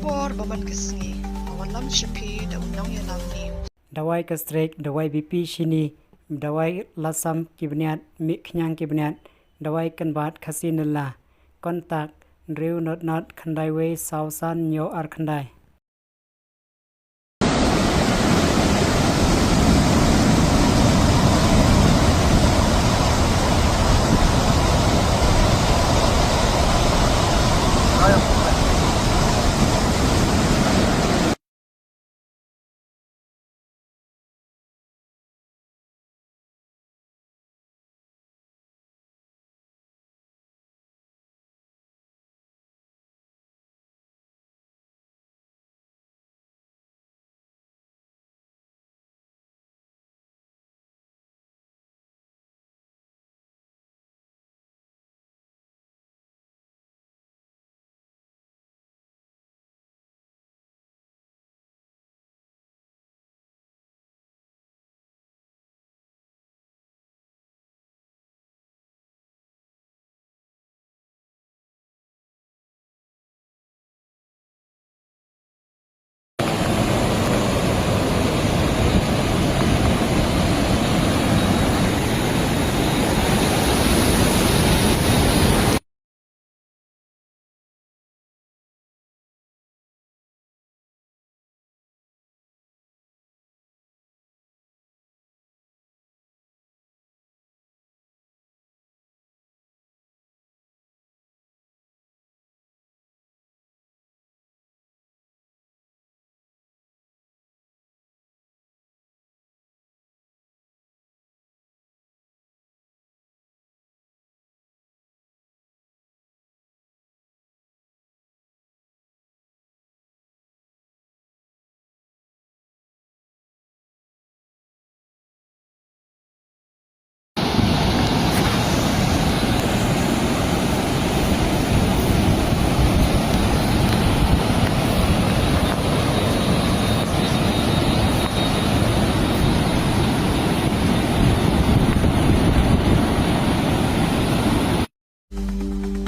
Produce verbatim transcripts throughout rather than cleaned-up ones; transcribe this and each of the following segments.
Por ba man ka sngi, ba wallam sha phi da u nongïalam news. Dawai gastric, dawai B P shini, dawai lasam ki bniat, mih khñiang ki bniat, dawai kynbat khasi nylla. Contact, hynriew not not khyndai wei saw san hynñiew ar khyndai.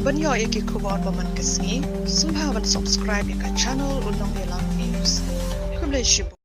Ban ïoh ïa ki khubor ba man ka sngi, sngewbha ban subscribe ïa ka channel U Nongïalam News. Khublei shibun.